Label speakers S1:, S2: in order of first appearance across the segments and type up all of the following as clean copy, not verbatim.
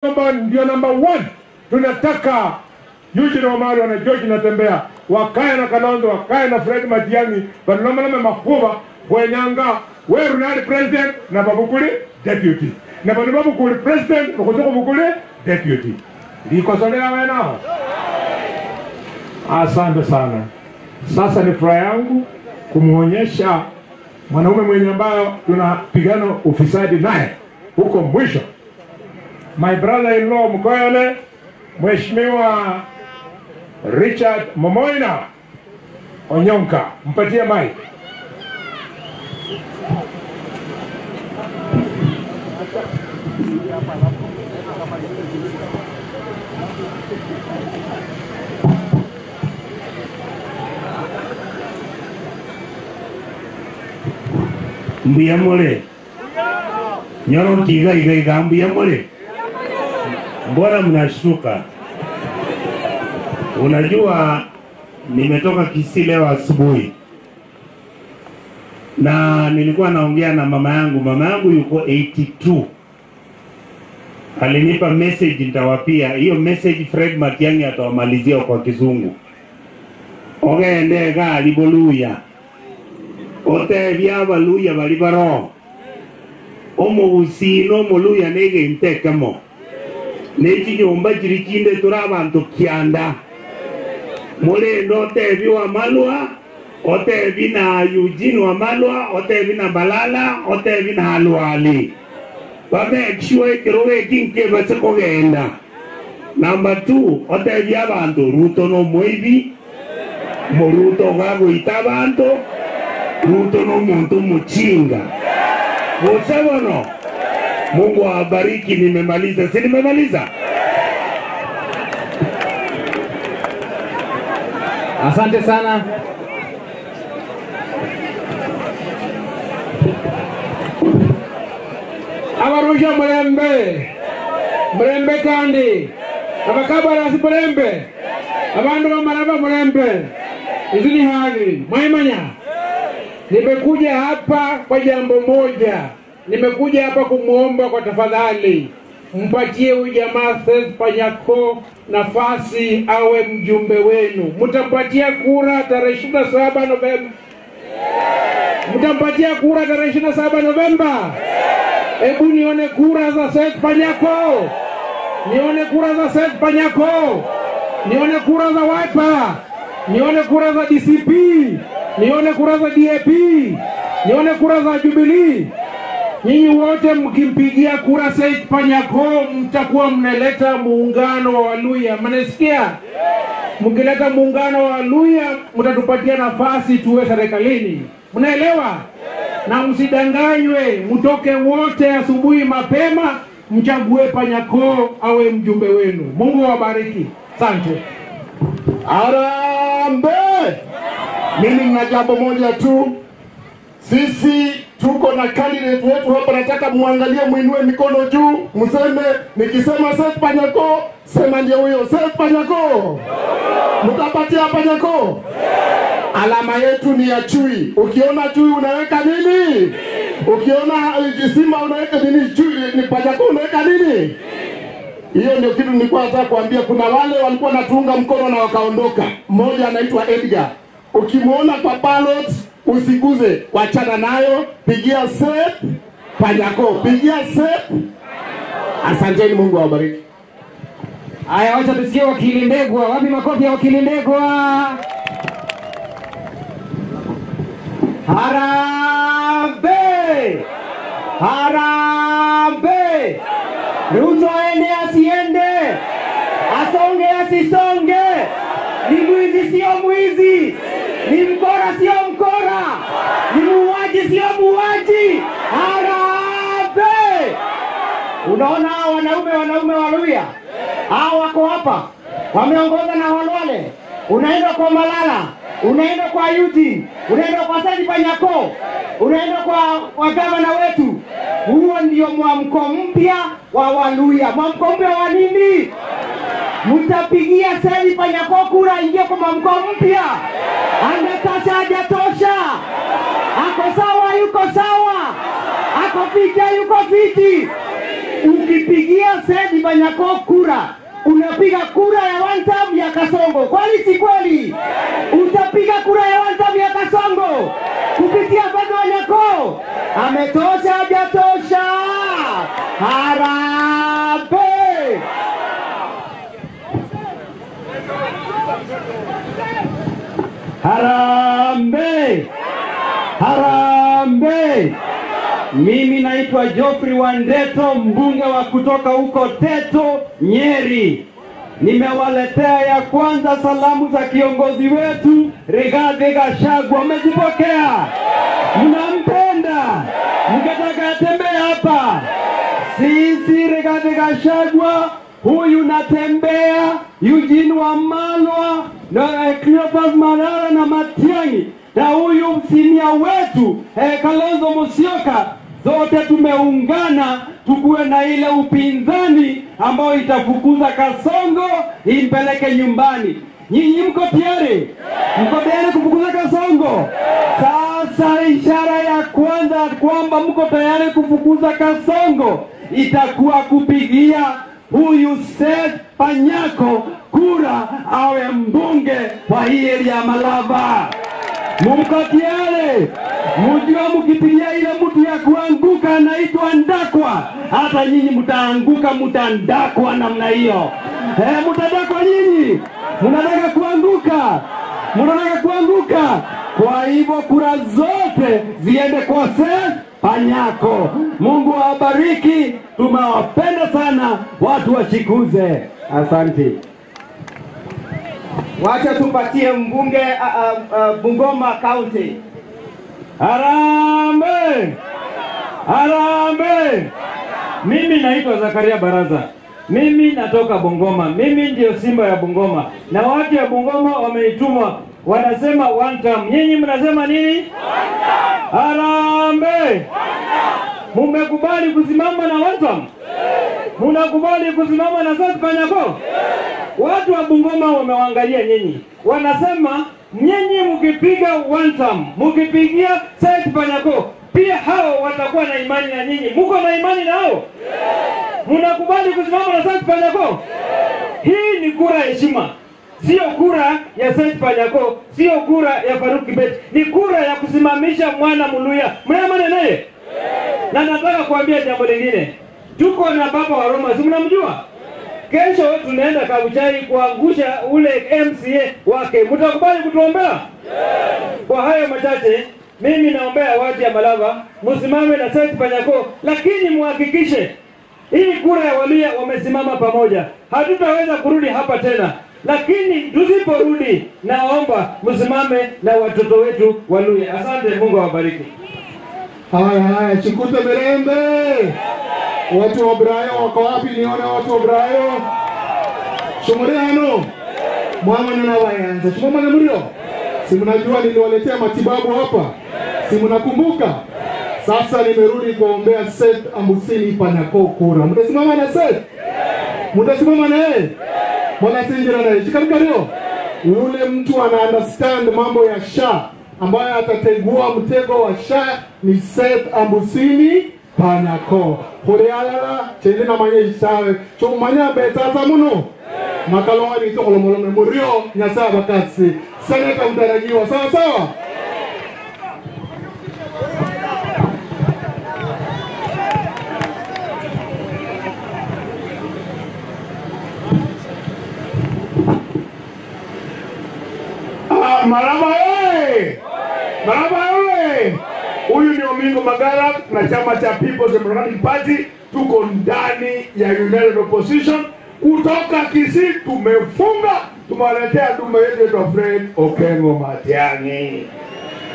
S1: Ndio number 1. Tunataka Eugene Wamalwa na George Natembeya wakae na Kalonzo, wakae na Fred Matiang'i, banomalome makhuba khwenyanga weru nali president na babukuli deputy, na bano babukuli president nokhutsa khubukuli deputy. Likosolea wenao. Asante sana. Sasa ni furaha yangu kumuonyesha mwanaume mwenye ambayo tunapigana ufisadi naye huko mwisho, my brother-in-law Mkoyole, Mheshimiwa Richard Momoina Onyonka. Mpatie mic.
S2: Mbuyamole nyoro ntiga iga iga mbuyamole, mbona mnashuka? Unajua nimetoka Kisii leo asubuhi na nilikuwa naongea na mama yangu. Mama yangu yuko 82. Alinipa message, nitawapia hiyo message. Fred Matiang'i atawamalizia kwa Kizungu. Ogende gali boluya otebia baluya bali baro omogusino moluya nege intekemo nechinyomba chiri chinde tura abantu kianda mulendo otebi wa Malwa, otebi na Eugene wa Malwa, otebi na Balala, otebi na Halwali bamake sure ekirogo kinke base kogenda. Number 2, otebi abantu Ruto no moibi moruto gagoita abantu Ruto no muntu muchinga. Musabono. Mungu awabariki. Nimemaliza. Si nimemaliza?
S3: Asante sana.
S1: Abarusha murembe. Murembe kandi. Abakabara si murembe. Abandu bamaraba murembe. Izini hali. Mwaimanya. Nimekuja hapa kwa jambo moja. Nimekuja hapa kumuomba kwa tafadhali, mpatie huyu jamaa Seth Panyako nafasi awe mjumbe wenu. Mtampatia kura tarehe 27 Novemba. Mtampatia kura tarehe 27 Novemba. Hebu nione kura za Seth Panyako. Nione kura za Seth Panyako. Nione kura za Wiper. Nione kura za DCP. Nione kura za DAP. Nione kura za Jubilee. Nyinyi wote mkimpigia kura Seth Panyako mtakuwa mnaleta muungano wa Waluya. Mnasikia? Mkileta muungano wa Waluya mtatupatia nafasi tuwe serikalini. Mnaelewa? Na msidanganywe, mtoke wote asubuhi mapema mchague Panyako awe mjumbe wenu. Mungu awabariki. Asante.
S4: Harambee! Mimi nina jambo moja tu. Sisi tuko na candidate wetu hapa, nataka muangalie, muinue mikono juu, mseme, nikisema Seth Panyako, sema ndio huyo Seth Panyako. Mtapatia Panyako? Alama yetu ni ya chui. Ukiona chui unaweka nini? Ukiona simba unaweka nini? Chui ni Panyako unaweka nini? Hiyo ndio kitu nilikuwa nataka kuambia. Kuna wale walikuwa natuunga mkono na wakaondoka. Mmoja anaitwa Edgar. Ukimuona kwa ballot usiguze, wachana nayo, pigia Seth Panyako, pigia Seth. Asanteni, Mungu awabariki.
S3: Haya, wacha tusikie wakili Ndegwa. Wapi makofi ya wakili Ndegwa? Harambee! Harambee! Ruto aende asiende, asonge asisonge, ni mwizi sio mwizi, ni mkora sio mkora, ni muuaji sio muuaji. Harambee! Unaona hao wanaume Waluya hao wako hapa, wameongoza na Walwale. Unaenda kwa Malala, unaenda kwa Eugene, unaenda kwa Seth Panyako, unaenda kwa gavana wetu. Huo ndio mwamko mpya wa Waluya. Mwamko mpya wa nini? Mtapigia Seth Panyako kura ingie kwa mwamko mpya. Anatosha hajatosha? Ako sawa yuko sawa? Ako fiti yuko fiti? Ukipigia Seth Panyako kura, unapiga kura ya one term ya Kasongo. Kweli si kweli? Utapiga kura ya one term ya Kasongo kupitia Seth Panyako. Ametosha hajatosha? Harambee!
S1: Harambee! Harambee! Mimi naitwa Geoffrey Wandeto, mbunge wa kutoka huko Teto, Nyeri. Nimewaletea ya kwanza salamu za kiongozi wetu Rigathi Gachagua. Mmezipokea? Mnampenda? Mkitaka atembee hapa? Sisi Rigathi Gachagua huyu natembea, Eugene Wamalwa na Cleophas Malala na Matiang'i na huyu msinia wetu Kalonzo Musyoka, zote tumeungana tukuwe na ile upinzani ambayo itafukuza Kasongo impeleke nyumbani. Nyinyi mko tayari? Mko tayari kufukuza Kasongo? Sasa ishara ya kwanza kwamba mko tayari kufukuza Kasongo itakuwa kupigia huyu Seth Panyako kura awe mbunge wa hii area ya Malava. Mko tayari? Mjua mkipigia ile mtu ya kuanguka anaitwa Ndakwa, hata nyinyi mtaanguka, mtandakwa namna hiyo. Mtandakwa nyinyi. Mnataka kuanguka. Mnataka kuanguka. Kwa hivyo kura zote ziende kwa Seth Panyako. Mungu awabariki. Tumewapenda sana watu wa Chikuze. Asante.
S3: Wacha tupatie mbunge Bungoma County.
S1: Harambee! Harambee! Mimi naitwa Zakaria Baraza. Mimi natoka Bungoma. Mimi ndio simba ya Bungoma. Na watu ya Bungoma wameitumwa, wanasema one term. Nyinyi mnasema nini? One term. Harambee! Mumekubali kusimama na one term? Mnakubali kusimama na Seth Panyako? Watu wa Bungoma wamewaangalia nyinyi. Wanasema nyinyi mkipiga one term, mkipigia Seth Panyako, pia hao watakuwa na imani na nyinyi. Mko na imani na hao? Mnakubali kusimama na Seth Panyako? Hii ni kura ya heshima. Sio kura ya Seth Panyako, sio kura ya Faruk Kibet. Ni kura ya kusimamisha mwana Muluya. Mnaamana naye? Na nataka kuambia jambo lingine. Tuko na Papa wa Roma, si mnamjua? Kesho tunaenda Kabuchai kuangusha ule MCA wake. Mtakubali kutuombea? Kwa hayo machache, mimi naombea watu ya Malava msimame na Seth Panyako, lakini muhakikishe hii kura ya Waluya wamesimama pamoja. Hatutaweza kurudi hapa tena, lakini tusiporudi, naomba msimame na watoto wetu Waluya. Asante, Mungu awabariki.
S4: Haya haya, Chikute Mirembe. Watu wa Brayo wako wapi? Nione watu wa Brayo. Shumuriano. Mwana na wayanza. Shumamana murio. Si mnajua niliwaletea matibabu hapa? Si mnakumbuka? Sasa nimerudi kuombea Seth Ambusini Panyako kura. Mtasimama na Seth? Mtasimama na yeye? Bwana singira naye. Chikarikario. Yule mtu ana understand mambo ya SHA, ambaye atategua mtego wa SHA ni Seth Ambusini Panyako. Horealala chende na manye isawe. Chomanya betata muno. Makalonga ni tokolo murio nyasa bakatsi. Seneta mtarajiwa. Sawa sawa.
S2: Maraba oye! Maraba oye! Huyu ni Omingo Magara na chama cha People's Democratic Party. Tuko ndani ya United Opposition. Kutoka Kisii tumefunga, tumewaletea dume yetu ya Fred Okengo Matiang'i.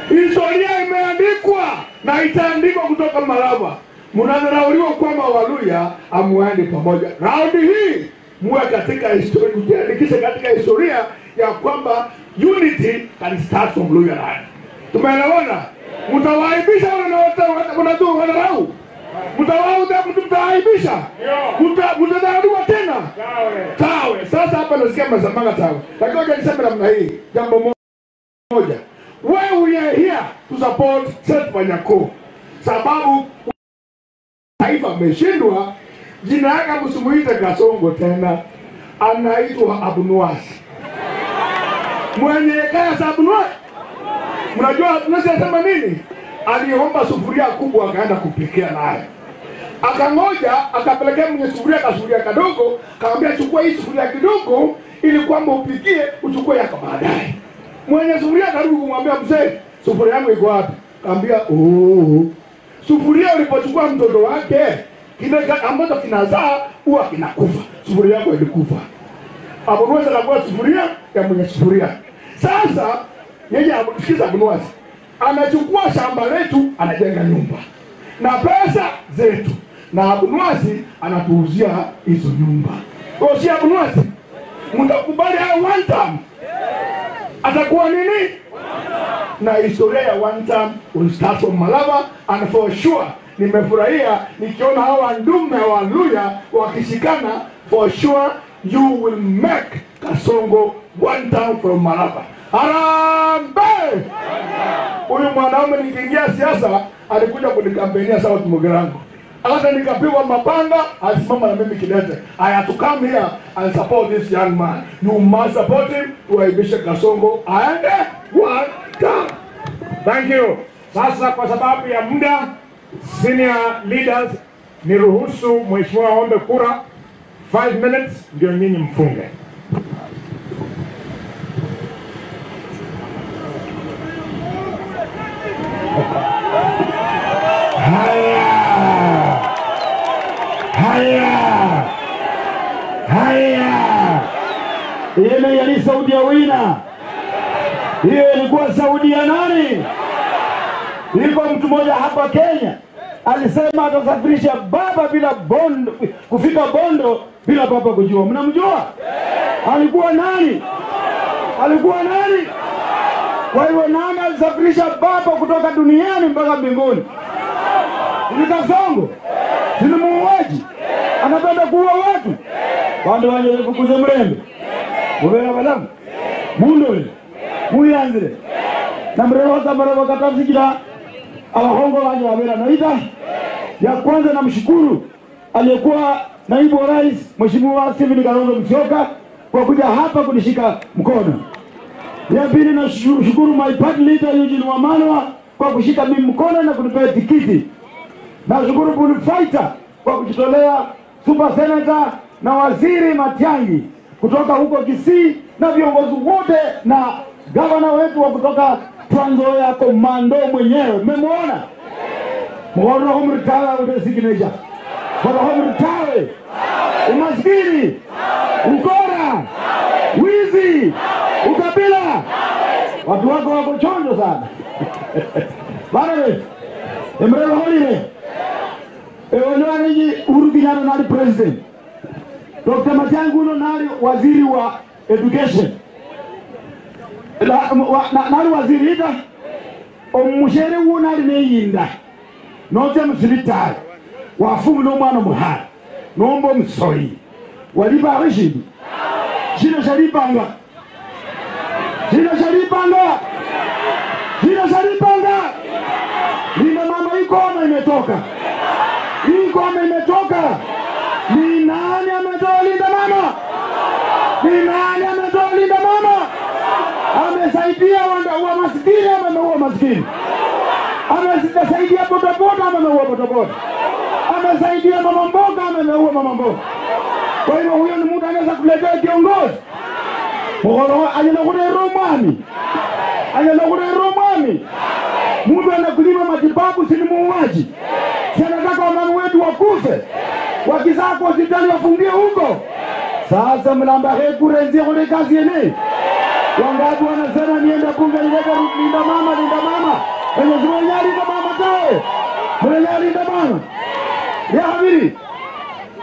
S2: Historia imeandikwa na itaandikwa kutoka Malava. Mnadharauliwa kwamba Waluya amuende pamoja. Raundi hii muwe katika historia, mjiandikishe katika historia ya kwamba unity can start from Luya land. Tumeelewana? Mtawaibisha wale wanarau. Mtawaaibisha. Mtadharauliwa tena. Tawe. Sasa hapa nasikia mazamanga tawe. Lakini wacha niseme namna hii, jambo moja. Why we are here to support Seth Panyako? Sababu taifa ameshindwa,
S5: Jina yake msimuite Kasongo tena, anaitwa Abunuwasi. Mwenye kaya sa Abunuwasi. Mnajua Abunuwasi anasema nini? Aliomba sufuria kubwa akaenda kupikia naye. Akangoja akapelekea mwenye sufuria kasufuria kadogo, akamwambia chukua hii sufuria kidogo ili kwamba upikie, uchukue yako baadaye. Mwenye sufuria akarudi kumwambia mzee, sufuria yangu iko wapi? Akamwambia oh, sufuria ulipochukua mtoto wake kile ambacho kinazaa huwa kinakufa. Sufuria yako ilikufa. Abunuwasi anakuwa sufuria ya mwenye sufuria. Sasa yeye sikiza Abunuwasi anachukua shamba letu anajenga nyumba na pesa zetu, na Abunuwasi anatuuzia hizo nyumba. Kwa si Abunuwasi mtakubali hao one time atakuwa nini? Na historia ya one time will start from Malava, and for sure nimefurahia nikiona hawa ndume wa Luya wakishikana. For sure you will make Kasongo one time from Malava. Harambee! Huyu mwanaume nikiingia siasa alikuja kunikampenia South Mugirango. Hata nikapigwa mapanga alisimama na mimi kidete. I had to come here and support this young man. You must support him. Tuaibishe Kasongo aende one time.
S1: Thank you. Sasa kwa sababu ya muda, senior leaders, niruhusu mheshimiwa aombe kura 5 minutes ndio nyinyi mfunge.
S2: Haya! Haya! Haya! Ile yali Saudi ya wina. Hiyo ilikuwa Saudi ya nani? Iko mtu mmoja hapa Kenya alisema atasafirisha baba bila Bondo, kufika Bondo bila baba kujua. Mnamjua? Alikuwa nani? Alikuwa nani? Kwa hiyo nani alisafirisha baba kutoka duniani mpaka mbinguni? Ni Kasongo. Ni muuaji. Anapenda kuua watu. Bandu wanje kukuze mrembe. Mubera balamu. Mundo. Muyanzire. Na mrewa za mrewa katafikira abahongo wanje wabera naita. Ya kwanza namshukuru aliyekuwa naibu wa rais Mheshimiwa Stephen Kalonzo Musyoka kwa kuja hapa kunishika mkono. Ya pili nashukuru my party leader Eugene Wamalwa kwa kushika mimi mkono na kunipea tikiti. Nashukuru Bull Fighter kwa kujitolea, Super Senator na Waziri Matiang'i kutoka huko Kisii na viongozi wote na gavana wetu wa kutoka Trans Nzoia Komando mwenyewe. Mmemwona? Mwono humritawe utasikineja. Mwono humritawe. Umaskini, ukora, wizi, ukabila. Watu wako wako chonjo sana. Bana emrelo holire. Ewanyo niji Uhuru Kenyatta nali president. Dr. Matiang'i uno nali waziri wa education. Nali waziri ita omushere uwo nali neyinda. Note msilitari. Wafumu no mwana muhara. Nombo msoi. Walipa rishidi. Shino sharipanga. Shino sharipanga. Shino sharipanga. Nina mama ikoma imetoka. Ikoma imetoka. Ni nani ametoa Linda Mama? Ni nani ametoa Linda Mama? Amesaidia wa maskini ama ameua maskini? Amesaidia bodaboda ama ameua bodaboda? Amesaidia mama mboga ama ameua mama mboga? Kwa hiyo huyo ni mtu anaweza kuletea kiongozi. Mgoro anyalokure romani. Anyalokure romani. Mtu anakulima matibabu si ni muuaji. Si anataka wamama wetu wakufe. Wakizaa kwa hospitali wafungie huko. Sasa mlamba hekurenzi kule kazi yenyewe. Wangapi wanasema nienda bunge nilete Linda Mama, Linda Mama. Mwenyezi Mungu Linda Mama tawe. Mwenye Linda Mama. Ya habiri.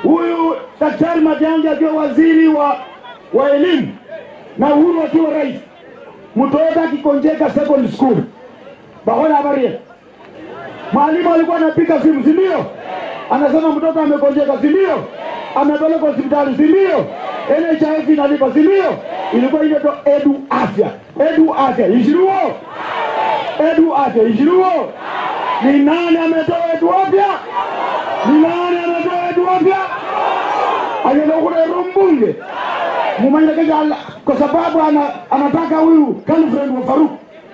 S2: Huyu Daktari Matiang'i akiwa waziri wa elimu na Uhuru akiwa rais. Mtoto akikonjeka secondary school. Baona habari. Mwalimu alikuwa anapiga simu, si ndio? Anasema mtoto amekonjeka, si ndio? Amepelekwa hospitali, si ndio? NHIF inalipa, si ndio? Ilikuwa inaitwa Edu Afya. Edu Afya ishiruo. Edu Afya ishiruo. Ni nani ametoa Edu Afya? Ni nani ametoa Edu Afya?
S6: Anyala khurera mbunge mumanyire keja kwa sababu anataka huyu girlfriend wa Faruk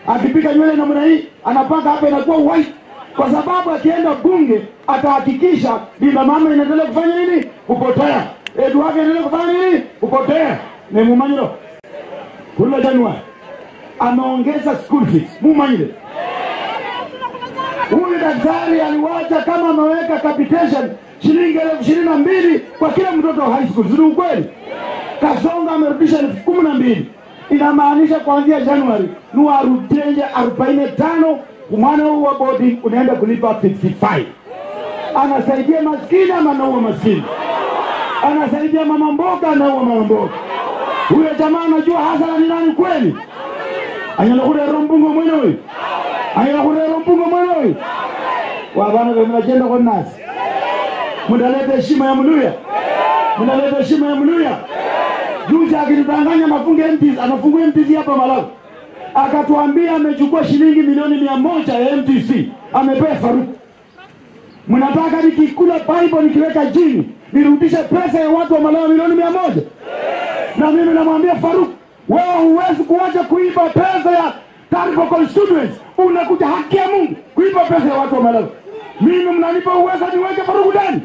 S6: akipika nywele namna hii anapaka hapa inakuwa white, kwa sababu akienda bunge atahakikisha bila mama inaendelea kufanya nini? Kupotea. Edu wake inaendelea kufanya nini? Kupotea. Ni mumanyiro kula Januari ameongeza school fees. Mumanyire huyu daktari aliwacha kama ameweka capitation shilingi 22,000 kwa kila mtoto wa high school. Sio ukweli? Kasonga amerudisha 12,000. Inamaanisha kuanzia Januari nuarutenje 45 kumwana huu wa boarding unaenda kulipa 55. Anasaidia maskini ama anaua maskini? Anasaidia mama mboga anaua mama mboga? Huyo jamaa anajua hasara ni nani kweli? Anyala kurera mbungo mwene huyu? Anyala kurera mbungo mwene huyu? Wabana mnajenda kwa nasi. Mnaleta heshima ya Mluya. Mnaleta heshima ya Mluya. Juzi akitudanganya mafunge MTC, anafungua MTC hapa Malawi. Akatuambia amechukua shilingi milioni 100 ya MTC, amepea Faruk. Mnataka nikikula Bible nikiweka chini, nirudishe pesa ya watu wa Malawi milioni 100? Na mimi namwambia Faruk, wewe huwezi kuacha kuiba pesa ya Taribo constituents. Unakuja haki ya Mungu kuiba pesa ya watu wa Malawi. Mimi mnanipa uwezo niweke Faruk ndani?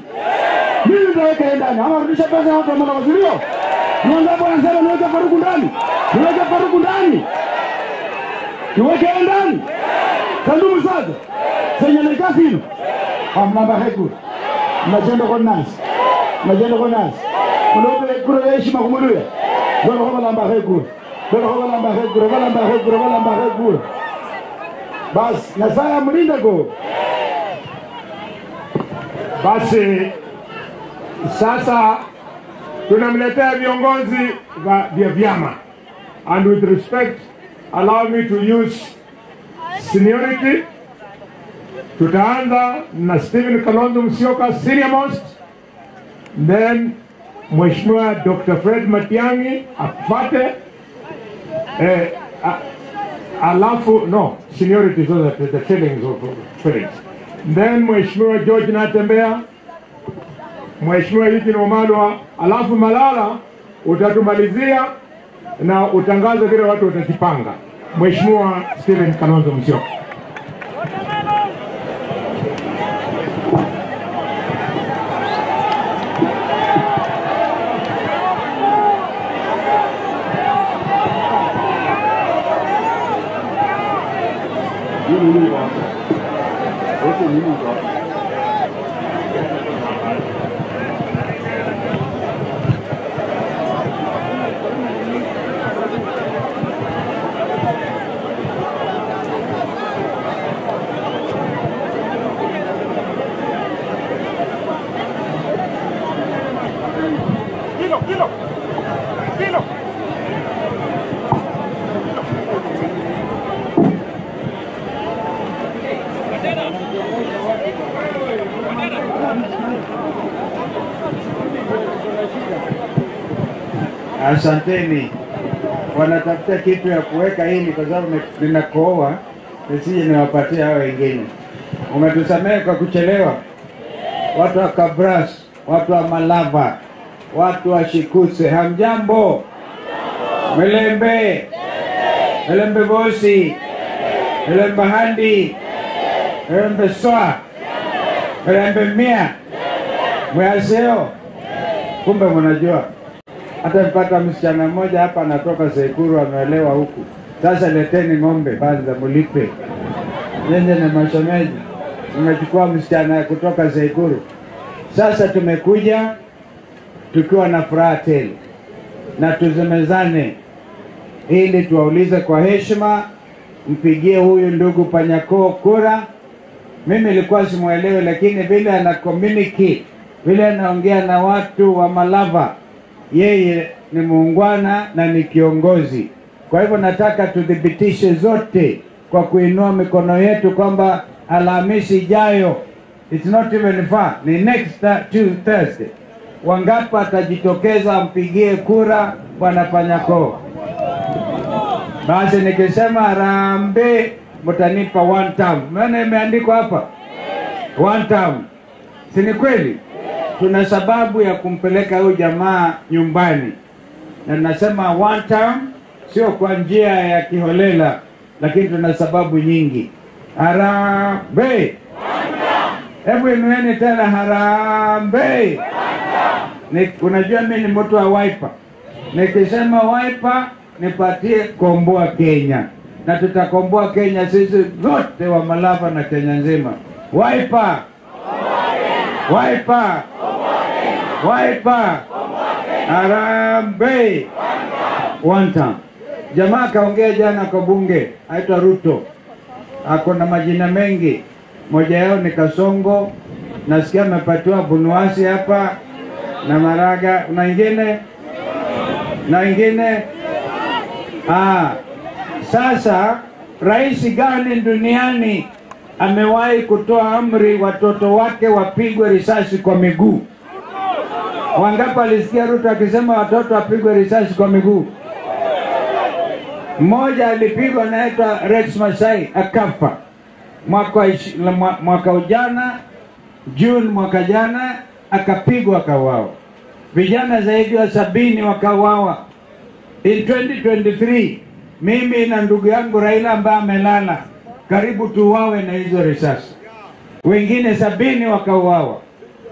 S6: Mimi nitaweka ndani. Ama rudisha pesa ya watu wa Malawi, sio? Mwangapo anasema niweke Faruk ndani. Niweke Faruk ndani. Niweke ndani. Sandumu sasa. Senye nikasi hilo. Hamna baheku. Mnajenda kwa nasi. Mnajenda kwa nasi. Mnaomba kura ya heshima kumuluya. Bwana kwa lamba heku. Bwana kwa lamba heku, bwana lamba heku, bwana lamba heku. Bas, Nyasaye amlinde go.
S5: Basi sasa tunamletea viongozi wa vyama. And with respect, allow me to use seniority. Tutaanza na Stephen Kalonzo Musyoka, senior most. Then Mheshimiwa Dr. Fred Matiang'i afuate. Alafu, no, seniority so that the feelings of feelings. Then Mheshimiwa George Natembea, Mheshimiwa Eugene Wamalwa, alafu Malala utatumalizia na utangaza vile watu watajipanga. Mheshimiwa Stephen Kalonzo Musyoka.
S7: Asanteni. Wanatafuta kitu ya kuweka hili kwa sababu ninakooa, nisije niwapatie hao wengine. Umetusamehe kwa kuchelewa. Watu wa Kabras, watu wa Malava, watu wa Shikuse, hamjambo? Melembe. Melembe bosi. Melembe handi. Melembe soa. Melembe mia. Mwaseo. Kumbe mnajua. Hata mpata msichana mmoja hapa anatoka Sekuru ameolewa huku. Sasa leteni ng'ombe kwanza mlipe. Nyenye na mashemeji. Mmechukua msichana kutoka Sekuru. Sasa tumekuja tukiwa na furaha tele. Na tuzemezane ili tuwaulize kwa heshima, mpigie huyu ndugu Panyako kura. Mimi nilikuwa simuelewi, lakini vile ana communicate, vile anaongea na watu wa Malava, yeye ni muungwana na ni kiongozi. Kwa hivyo nataka tudhibitishe zote kwa kuinua mikono yetu kwamba Alhamisi ijayo, it's not even far, ni next Thursday, wangapi atajitokeza mpigie kura Bwana Panyako? Basi nikisema harambee mtanipa one term. Maana imeandikwa hapa one term. Si ni kweli? Tuna sababu ya kumpeleka huyu jamaa nyumbani. Na nasema one term sio kwa njia ya kiholela, lakini tuna sababu nyingi. Harambee! Hebu inueni tena harambee! Unajua mimi ni mtu wa Wiper. Nikisema Wiper nipatie komboa Kenya. Na tutakomboa Kenya sisi wote wa Malava na Kenya nzima. Wiper! Wiper! Wiper! Harambee! One time. Jamaa kaongea jana kwa bunge, aitwa Ruto. Ako na majina mengi. Moja yao ni Kasongo. Nasikia amepatiwa Bunuasi hapa na Maraga na ingine na ingine. Sasa rais gani duniani amewahi kutoa amri watoto wake wapigwe risasi kwa miguu? Wangapi alisikia Ruto akisema watoto wapigwe risasi kwa miguu? Mmoja alipigwa anaitwa Rex Masai akafa mwaka ujana, June mwaka jana, akapigwa akauawa. Vijana zaidi ya 70 wakauawa. In 2023 mimi na ndugu yangu Raila ambaye amelala karibu tuuawe na hizo risasi. Wengine 70 wakauawa.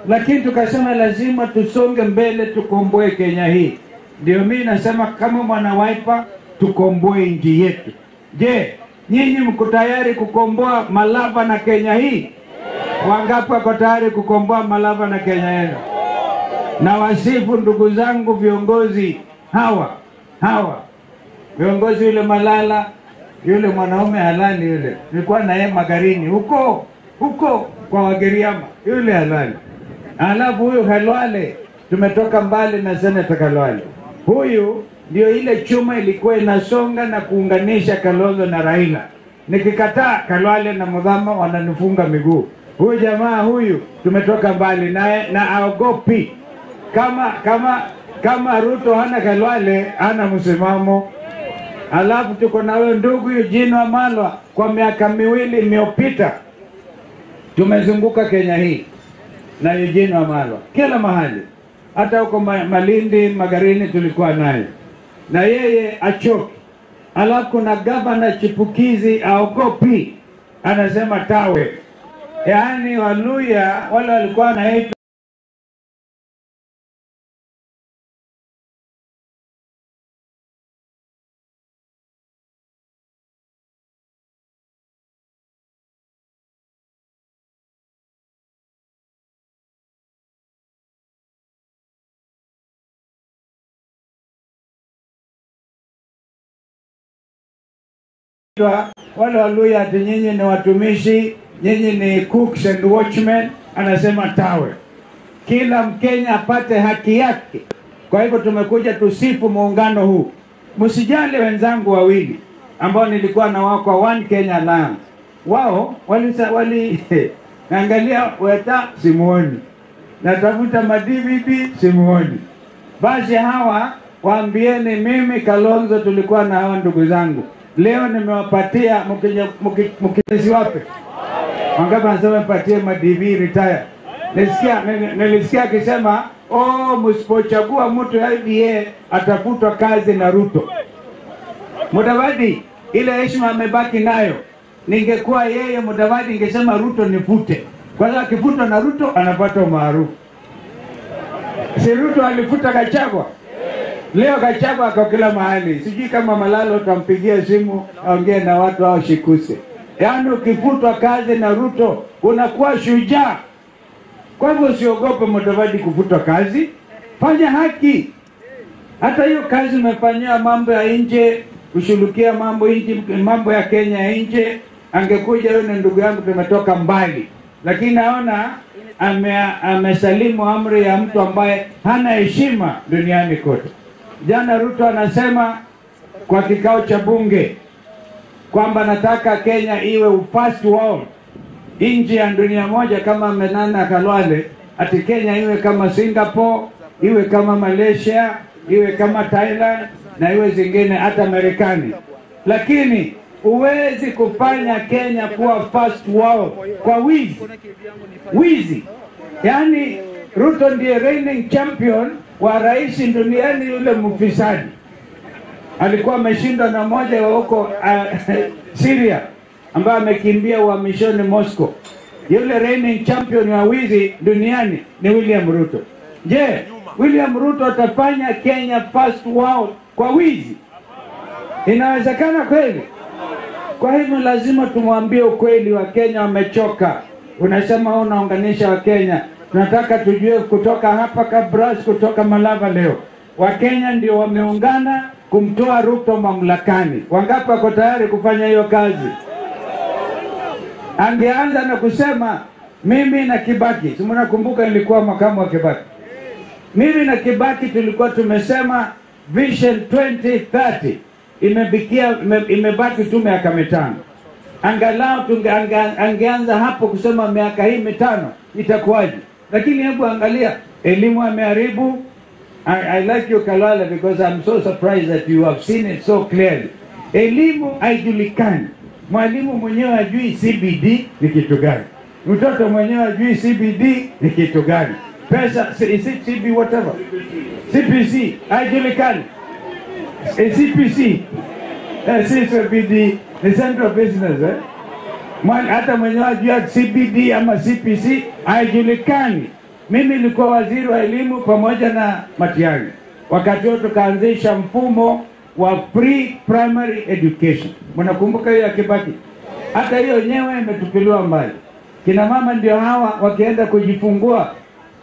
S7: Lakini tukasema lazima tusonge mbele tukomboe Kenya hii. Ndio mimi nasema kama mwana Wiper tukomboe nchi yetu. Je, nyinyi mko tayari kukomboa Malava na Kenya hii? Wangapi wako tayari kukomboa Malava na Kenya yenu? Na wasifu ndugu zangu viongozi hawa. Viongozi yule Malala, yule mwanaume halali yule. Nilikuwa na yeye Magarini huko kwa Wagiriama, yule halali. Alafu huyu Khalwale, tumetoka mbali na Senator Khalwale. Huyu ndio ile chuma ilikuwa inasonga na kuunganisha Kalonzo na Raila. Nikikataa Khalwale na Mudhama wananifunga miguu. Huyu jamaa huyu tumetoka mbali naye na aogopi. Kama Ruto hana Khalwale, hana msimamo. Alafu tuko na huyo ndugu Eugene Wamalwa kwa miaka miwili iliyopita. Tumezunguka Kenya hii na Eugene Wamalwa kila mahali. Hata huko Malindi, Magarini tulikuwa naye. Na yeye achoki. Alafu kuna gavana chipukizi aogopi. Anasema tawe. Yaani Waluya wale walikuwa wanaitwa wale Waluya ati nyinyi ni watumishi, nyinyi ni cooks and watchmen. Anasema tawe. Kila Mkenya apate haki yake. Kwa hivyo tumekuja tusifu muungano huu. Msijali wenzangu wawili ambao nilikuwa na wao kwa One Kenya Alliance. Wao wali naangalia Weta simuoni, natafuta ma-DVB simuoni. Basi hawa waambieni mimi Kalonzo tulikuwa na hawa ndugu zangu. Leo nimewapatia mkisiwape. Wangapi wanasema mpatie ma-DV retire? Nilisikia akisema oh, msipochagua mtu ya UDA atafutwa kazi na Ruto. Mudavadi ile heshima amebaki nayo. Ningekuwa yeye Mudavadi ningesema Ruto nifute. Kwa sababu akifutwa na Ruto anapata umaarufu. Si Ruto alifuta Gachagua? Leo Gachagua ako kila mahali. Sijui kama Malalo utampigia simu aongee na watu hao shikuse. Yaani ukifutwa kazi na Ruto unakuwa shujaa. Kwa hivyo usiogope Mudavadi kufutwa kazi. Fanya haki. Hata hiyo kazi umefanyia mambo ya nje, kushughulikia mambo nje, mambo ya Kenya ya nje, angekuja yule ndugu yangu tumetoka mbali. Lakini naona amesalimu amri ya mtu ambaye hana heshima duniani kote. Jana Ruto anasema kwa kikao cha bunge kwamba nataka Kenya iwe first world, nchi ya dunia moja kama Menana Khalwale, ati Kenya iwe kama Singapore, iwe kama Malaysia, iwe kama Thailand na iwe zingine hata Marekani. Lakini huwezi kufanya Kenya kuwa first world kwa wizi. Wizi. Yaani Ruto ndiye reigning champion wa rais duniani, yule mfisadi. Alikuwa ameshindwa na mmoja wa huko Syria ambaye amekimbia uhamishoni Moscow. Yule reigning champion wa wizi duniani ni William Ruto. Je, William Ruto atafanya Kenya first world kwa wizi? Inawezekana kweli? Kwa hivyo lazima tumwambie ukweli, wa Kenya wamechoka. Unasema unaunganisha wa Kenya. Tunataka tujue kutoka hapa Kabras, kutoka Malava leo. Wakenya ndio wameungana kumtoa Ruto mamlakani. Wangapi wako tayari kufanya hiyo kazi? Angeanza na kusema mimi na Kibaki, si mnakumbuka nilikuwa makamu wa Kibaki. Mimi na Kibaki tulikuwa tumesema Vision 2030 imebaki tu miaka mitano. Angalau angeanza hapo kusema miaka hii mitano itakuwaje. Lakini hebu angalia, elimu ameharibu. I like you Kalala because I'm so surprised that you have seen it so clearly. Elimu haijulikani. Mwalimu mwenyewe hajui CBD ni kitu gani. Mtoto mwenyewe hajui CBD ni kitu gani. Pesa, is it CB whatever? CPC, haijulikani. CPC, CBD, the Central Business, eh? Hata mwenyewe hajui CBD ama CPC, haijulikani. Mimi nilikuwa waziri wa elimu pamoja na Matiang'i. Wakati huo tukaanzisha mfumo wa free primary education. Mnakumbuka hiyo ya Kibaki? Hata hiyo yenyewe imetupiliwa mbali. Kina mama ndio hawa wakienda kujifungua,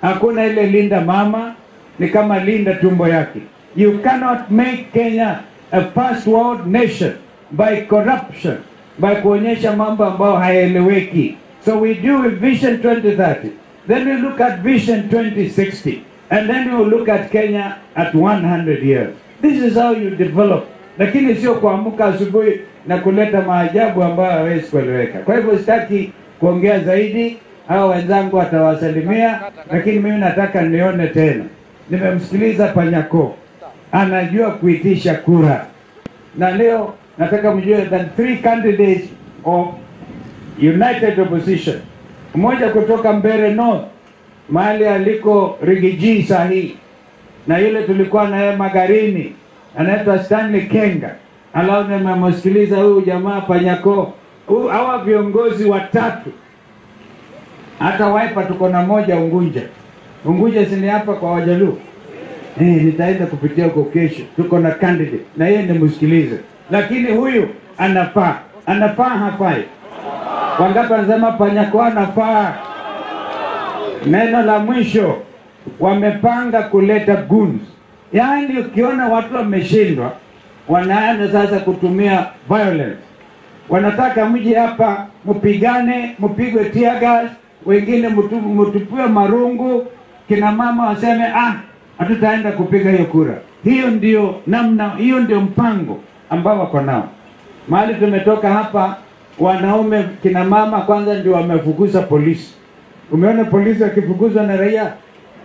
S7: hakuna ile linda mama, ni kama linda tumbo yake. You cannot make Kenya a first world nation by corruption, by kuonyesha mambo ambayo hayaeleweki. So we do with Vision 2030. Then we look at Vision 2060. And then we look at Kenya at 100 years. This is how you develop. Lakini sio kuamka asubuhi na kuleta maajabu ambayo hayawezi kueleweka. Kwa hivyo sitaki kuongea zaidi, hao wenzangu watawasalimia, lakini mimi nataka nione tena. Nimemsikiliza Panyako, anajua kuitisha kura. Na leo nataka mjue that 3 candidates of United Opposition, mmoja kutoka Mbere North, mahali aliko Rigiji sahi, na yule tulikuwa naye Magarini anaitwa Stanley Kenga. Alafu nimemsikiliza huyu jamaa Panyako. Hawa viongozi watatu, hata Wiper tuko na moja Unguja. Unguja si ni hapa kwa Wajaluo. Nitaenda kupitia huko kesho. Tuko na candidate na yeye nimsikilize. Lakini huyu anafaa. Anafaa hafai? Wangapi wanasema Panyako anafaa? Neno la mwisho, wamepanga kuleta goons. Yaani ukiona watu wameshindwa, wanaanza sasa kutumia violence. Wanataka mje hapa mpigane, mpigwe tear gas, wengine mtupiwe marungu, kina mama waseme hatutaenda kupiga hiyo kura. Hiyo ndio namna, hiyo ndio mpango ambao wako nao. Mahali tumetoka hapa, wanaume kina mama kwanza ndio wamefukuza polisi. Umeona polisi wakifukuzwa na raia?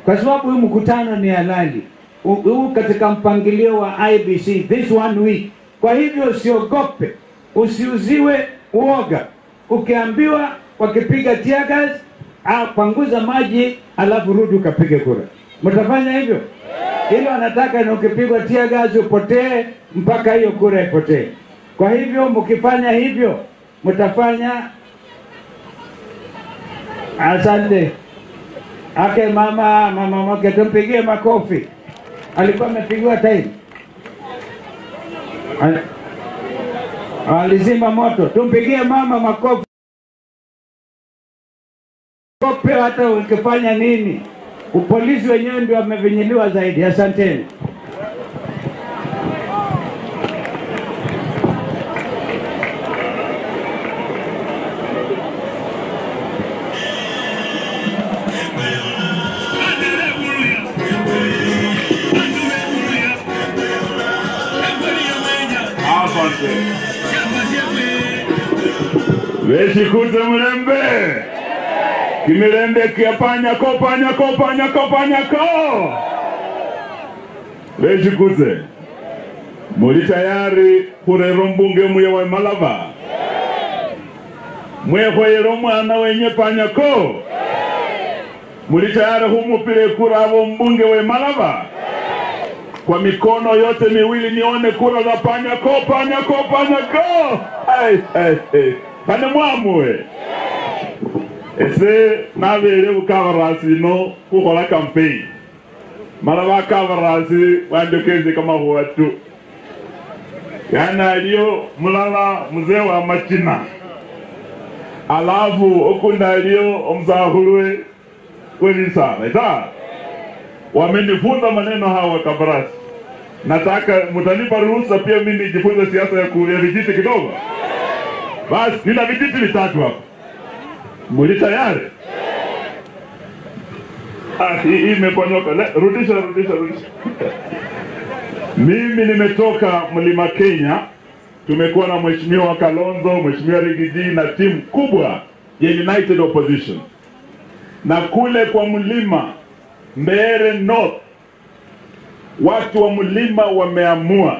S7: Kwa sababu huu mkutano ni halali. Huu katika mpangilio wa IBC this one week. Kwa hivyo usiogope, usiuziwe uoga. Ukiambiwa wakipiga tear gas, panguza maji alafu rudi ukapige kura. Mtafanya hivyo? Hilo anataka ni ukipigwa tear gas upotee mpaka hiyo kura ipotee. Kwa hivyo mkifanya hivyo mtafanya. Asante. Ake mama mke tumpigie makofi. Alikuwa amepigiwa time. Alizima moto. Tumpigie mama makofi. Hata ukifanya nini, upolisi wenyewe ndio wamevinyiliwa zaidi. Asanteni.
S2: Veshikute mlembe. Kimirembe kia Panyako, Panyako, Panyako, Panyako. Veshikute. Muri tayari kurero mbunge muye wa Malava. Mwehoyero mwana wenye Panyako. Muli tayari humupile kura abo mbunge we Malava? Kwa mikono yote miwili nione kura za Panyako, Panyako, Panyako. Ai, ai, ai. Pane mwamwe. Ese nabele ukavarasi no kukhola campaign. Malava kavarasi wandokeze kama watu. Yana aliyo mulala mzee wa machina. Alafu okunda aliyo omzahulwe kwelisa. Ita wamenifunza maneno hawa kabarasi. Nataka mtanipa ruhusa pia mimi nijifunze siasa ya kulia vijiti kidogo. Basi nina vijiti vitatu hapa. Muli tayari? Ah, hii imeponyoka. Rudisha, rudisha, rudisha. Mimi nimetoka Mlima Kenya. Tumekuwa na Mheshimiwa Kalonzo, Mheshimiwa Rigidi na timu kubwa ya United Opposition. Na kule kwa mlima Mbeere North, watu wa mlima wameamua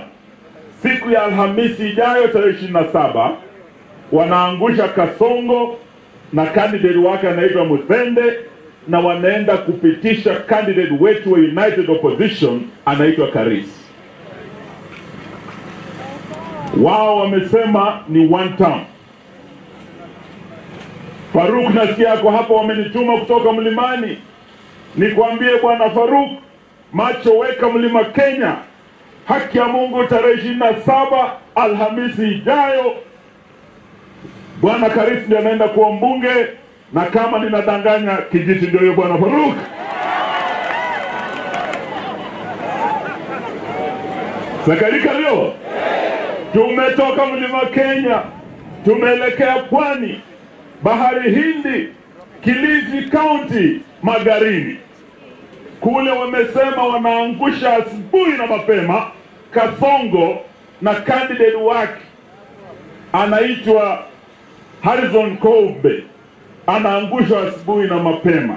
S2: siku ya Alhamisi ijayo tarehe 27 wanaangusha Kasongo na candidate wake anaitwa Muthende, na wanaenda kupitisha candidate wetu wa United Opposition anaitwa Karis. Wao wamesema ni one term. Faruk nasikia yako hapa, wamenituma kutoka mlimani. Nikwambie bwana Faruk, macho weka Mlima Kenya. Haki ya Mungu tarehe 27 Alhamisi ijayo Bwana Karis ndiye anaenda kuwa mbunge, na kama ninadanganya kijiti ndio hiyo bwana Faruk. Sakarika leo tumetoka Mlima Kenya, tumeelekea pwani, Bahari Hindi, Kilifi County, Magarini. Kule wamesema wanaangusha asubuhi na mapema Kasongo na candidate wake anaitwa Harrison Kobe, anaangushwa asubuhi na mapema.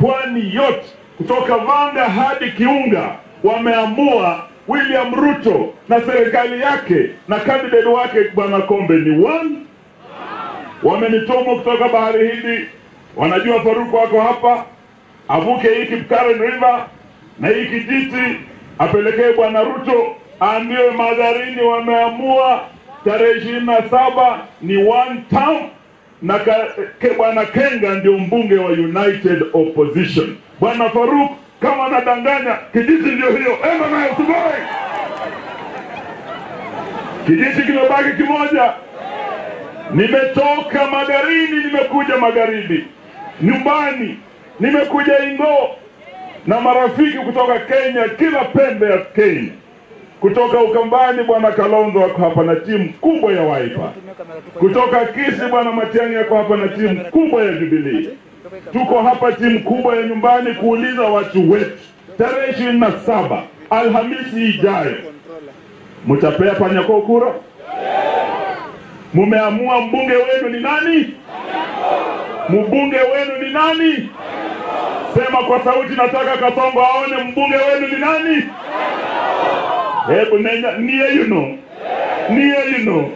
S2: Pwani yote kutoka Vanga hadi Kiunga wameamua William Ruto na serikali yake na candidate wake bwana Kombe ni one. Wamenituma kutoka Bahari Hindi, wanajua Faruku wako hapa, avuke hii Kipkaren River na hii kijiti apelekee bwana Ruto, aambiwe Magarini wameamua tarehe 27 ni one term, na bwana Kenga ndio mbunge wa United Opposition. Bwana Faruk kama anadanganya, kijiti ndio hiyo. Ema nayo subiri. Kijiti kimebaki kimoja. Nimetoka Magarini, nimekuja Magharibi, nyumbani, nimekuja Ingo na marafiki kutoka Kenya, kila pembe ya Kenya. Kutoka Ukambani bwana Kalonzo wako hapa na timu kubwa ya Wiper. Kutoka Kisii bwana Matiang'i wako hapa na timu kubwa ya Jubilee. Tuko hapa timu kubwa ya nyumbani kuuliza watu wetu tarehe 27 Alhamisi ijayo, mtapea Panyako kura? Mumeamua mbunge wenu ni nani? Mbunge wenu ni nani? Sema kwa sauti, nataka Kasongo aone mbunge wenu ni nani? Hebu nenya, niye you know. Niye you know.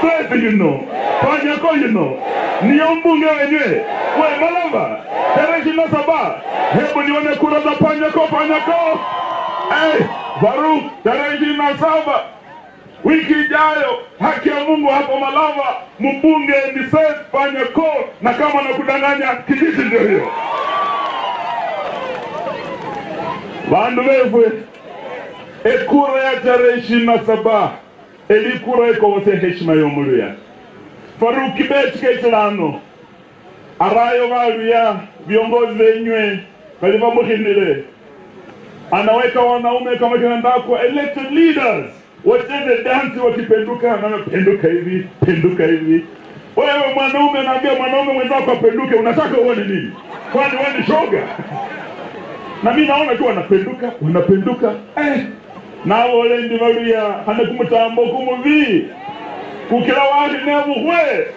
S2: Sasa you know. Panyako you know. Niye mbunge wenyewe. We Malava. Tarehe 27. Hebu nione kura za Panyako, Panyako. Eh, Faruk, tarehe 27. Wiki ijayo, haki ya Mungu hapo Malava, mbunge ni Seth Panyako, na kama nakudanganya kijiti ndio hiyo. Bandu befwe, ekura ya tarehe 27 elikura ekowose heshima yomuluya. Faruk Kibet ketlano arayo baluya viongozi wenywe bali bamuhindile, anaweka wanaume kama kina Ndakwa elected leaders wacheze dansi, wakipenduka na penduka hivi, penduka hivi. Wewe mwanaume unaambia mwanaume mwenzako apenduke, unataka uone nini? Kwani wewe ni shoga? Na mimi naona tu wanapenduka, wanapenduka. Na wale ndi baluya hana kumutambo kumuvi. Kukila wali nebuhwe.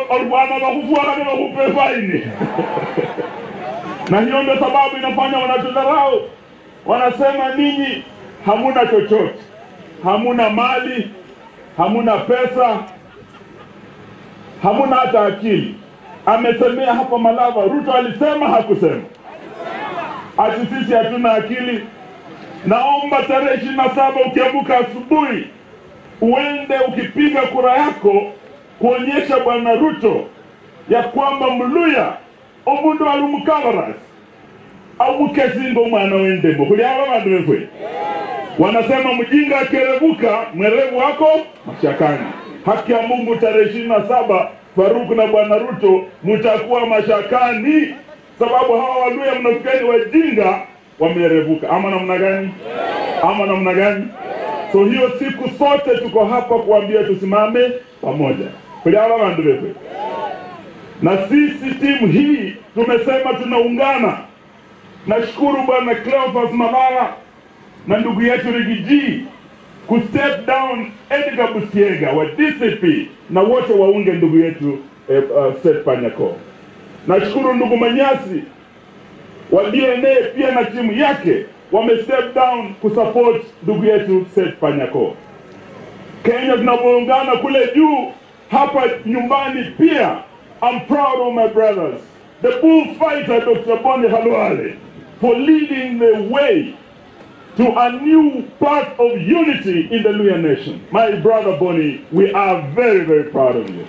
S2: Olibwana bakufua na bakupe faini. Na hiyo ndio sababu inafanya wanatudharau. Wanasema ninyi hamuna chochote, hamuna mali, hamuna pesa, hamuna hata akili.
S8: Amesemea hapa Malava. Ruto alisema hakusema? Ati sisi hatuna akili. Naomba tarehe 27 ukiamka asubuhi uende ukipiga kura yako kuonyesha Bwana Ruto ya kwamba Mluya omundu alumukavaras au mukezingo mwana wendemo kuliaba bandu befwe. Wanasema mjinga akerevuka mwerevu wako mashakani. Haki ya Mungu tarehe 27 Farouk na Bwana Ruto mtakuwa mashakani, sababu hawa Waluya mnafikiri wajinga wamerevuka. Ama namna gani? Ama namna gani? So hiyo siku sote tuko hapa kuambia tusimame pamoja. Kuliaba bandu befwe. Na sisi timu hii tumesema tunaungana. Nashukuru Bwana Cleophas Malala na ndugu yetu Rigiji ku step down Edgar Busiega wa DCP na wote waunge ndugu yetu Seth Panyako. Nashukuru ndugu Manyasi wa DNA pia na timu yake wame step down kusupport ndugu yetu Seth Panyako. Kenya tunapoungana kule juu, hapa nyumbani pia. I'm proud of my brothers, the bullfighter Dr. Boni Khalwale, for leading the way to a new path of unity in the Luhya nation. My brother Boni, we are very, very proud of you.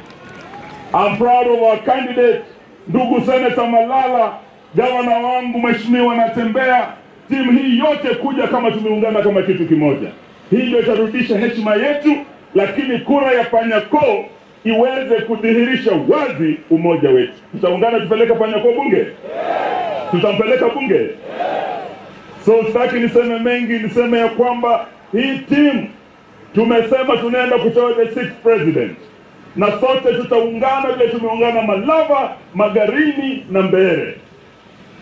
S8: I'm proud of our candidate, ndugu Senator Malala, gavana wangu Mheshimiwa Natembea. Timu hii yote kuja kama tumeungana kama kitu kimoja. Hii ndio itarudisha heshima yetu, lakini kura ya Panyako iweze kudhihirisha wazi umoja wetu. Tutaungana tupeleka Panyako bunge? Tutampeleka bunge? So sitaki niseme mengi, niseme ya kwamba hii team tumesema tunaenda kutoa the 6th president. Na sote tutaungana vile tumeungana Malava, Magarini na Mbere.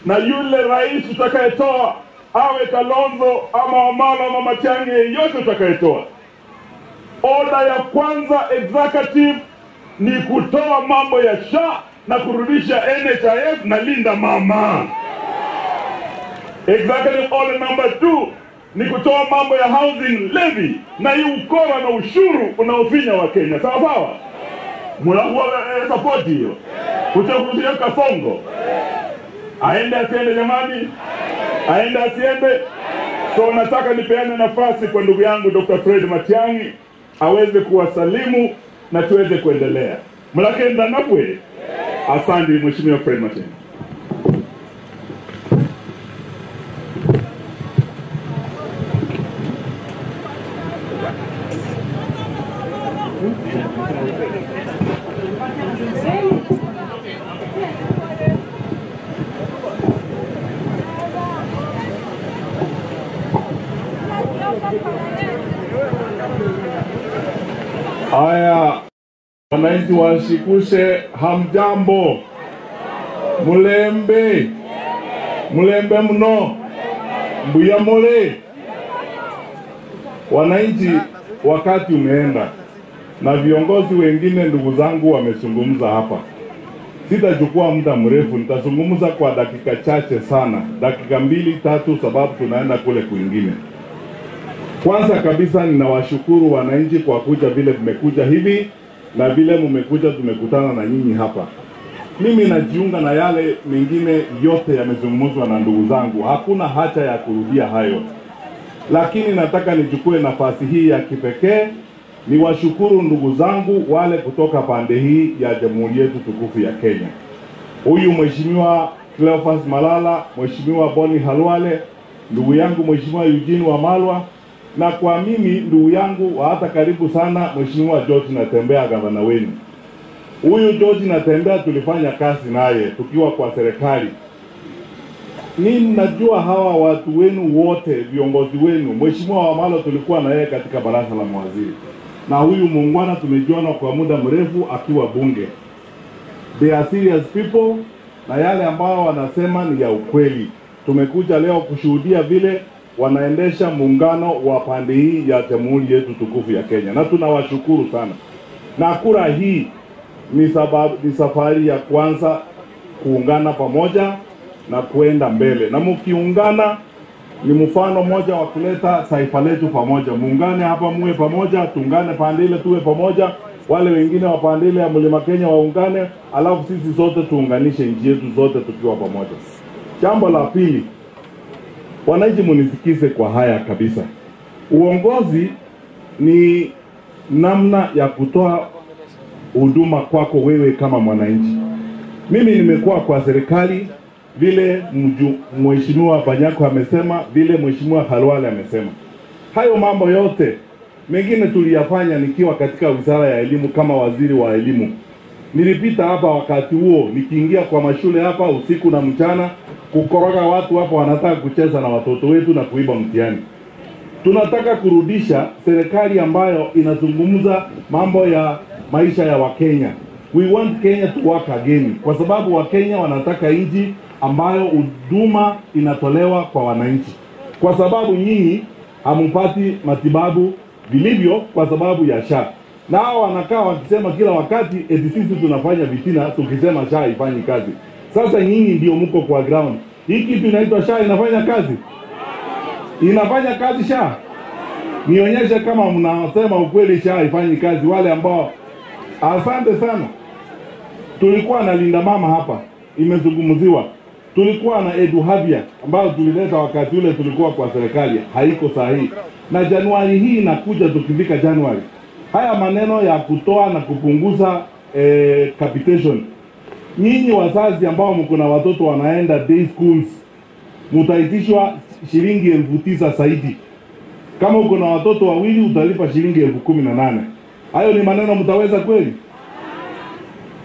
S8: Na yule rais tutakayetoa awe Kalonzo ama Wamala ama Matiang'i, yeyote tutakayetoa, oda ya kwanza executive ni kutoa mambo ya SHA na kurudisha NHIF na Linda Mama. Executive order number 2 ni kutoa mambo ya housing levy na hii ukora na ushuru unaofinya wa Kenya. Sawa sawa? Mnakuwa support hiyo. Utakurudia Kasongo. Aende asiende jamani? Aende asiende? So nataka nipeane nafasi kwa ndugu yangu Dr. Fred Matiang'i aweze kuwasalimu na tuweze kuendelea. Mlakenda nabwe. Asante Mheshimiwa Fred Matiang'i.
S9: Haya, wananchi wa Shikuse, hamjambo? Mulembe, mulembe mno, mbuya mole. Wananchi, wakati umeenda na viongozi wengine ndugu zangu wamezungumza hapa. Sitachukua muda mrefu, nitazungumza kwa dakika chache sana, dakika 2 3, sababu tunaenda kule kwingine. Kwanza kabisa ninawashukuru wananchi kwa kuja vile mmekuja hivi na vile mmekuja tumekutana na nyinyi hapa. Mimi najiunga na yale mengine yote yamezungumzwa na ndugu zangu. Hakuna haja ya kurudia hayo. Lakini nataka nichukue nafasi hii ya kipekee niwashukuru ndugu zangu wale kutoka pande hii ya Jamhuri yetu tukufu ya Kenya. Huyu Mheshimiwa Cleophas Malala, Mheshimiwa Boni Khalwale, ndugu yangu Mheshimiwa Eugene Wamalwa, na kwa mimi ndugu yangu wa hata karibu sana Mheshimiwa George Natembea, gavana wenu. Huyu George Natembea tulifanya kazi naye tukiwa kwa serikali. Mimi najua hawa watu wenu wote, viongozi wenu. Mheshimiwa Wamalwa tulikuwa na yeye katika baraza la mawaziri. Na huyu muungwana tumejuana kwa muda mrefu akiwa bunge. They are serious people, na yale ambao wanasema ni ya ukweli. Tumekuja leo kushuhudia vile wanaendesha muungano wa pande hii ya Jamhuri yetu tukufu ya Kenya. Na tunawashukuru sana. Na kura hii ni safari ya kwanza kuungana pamoja na kuenda mbele. Na mkiungana ni mfano moja wa kuleta taifa letu pamoja. Muungane hapa muwe pamoja, tuungane pande ile tuwe pamoja. wale wengine wa pande ile ya Mlima Kenya waungane, alafu sisi sote tuunganishe nchi yetu zote tukiwa pamoja. Jambo la pili, wananchi munisikize kwa haya kabisa. Uongozi ni namna ya kutoa huduma kwako wewe kama mwananchi. Mimi nimekuwa kwa serikali vile Mheshimiwa Panyako amesema, vile Mheshimiwa Khalwale amesema. Hayo mambo yote mengine tuliyafanya nikiwa katika Wizara ya Elimu kama waziri wa elimu. Nilipita hapa wakati huo nikiingia kwa mashule hapa usiku na mchana kukoroga watu hapa wanataka kucheza na watoto wetu na kuiba mtihani. Tunataka kurudisha serikali ambayo inazungumza mambo ya maisha ya Wakenya. We want Kenya to work again, kwa sababu Wakenya wanataka nchi ambayo huduma inatolewa kwa wananchi. Kwa sababu nyinyi hamupati matibabu vilivyo kwa sababu ya SHA. Na hao wanakaa wakisema kila wakati eti sisi tunafanya vitina tukisema SHA haifanyi kazi. Sasa nyinyi ndio mko kwa ground. Hii kitu inaitwa SHA inafanya kazi? Inafanya kazi SHA? Nionyeshe kama mnasema ukweli SHA haifanyi kazi wale ambao. Asante sana. Tulikuwa na Linda Mama hapa, imezungumziwa. Tulikuwa na Eduhavia ambayo tulileta wakati ule tulikuwa kwa serikali, haiko sahihi. Na Januari hii inakuja, tukifika Januari, haya maneno ya kutoa na kupunguza capitation. Nyinyi wazazi ambao mko na watoto wanaenda day schools, mtaitishwa shilingi 9,000 zaidi. Kama uko na watoto wawili utalipa shilingi 18,000. Hayo ni maneno mtaweza kweli?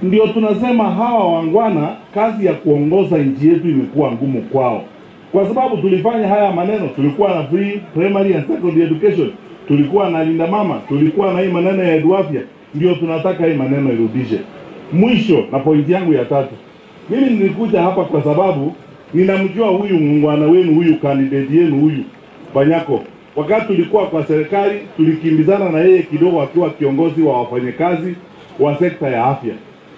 S9: Ndio tunasema hawa wangwana kazi ya kuongoza nchi yetu imekuwa ngumu kwao. Kwa sababu tulifanya haya maneno, tulikuwa na free primary and secondary education, tulikuwa na Linda Mama, tulikuwa na hii maneno ya Eduafya. Ndio tunataka hii maneno irudishe. Mwisho na pointi yangu ya tatu. Mimi nilikuja hapa kwa sababu ninamjua huyu muungwana wenu, huyu candidate yenu huyu Panyako. Wakati tulikuwa kwa serikali tulikimbizana na yeye kidogo akiwa kiongozi wa wafanyakazi wa sekta ya afya.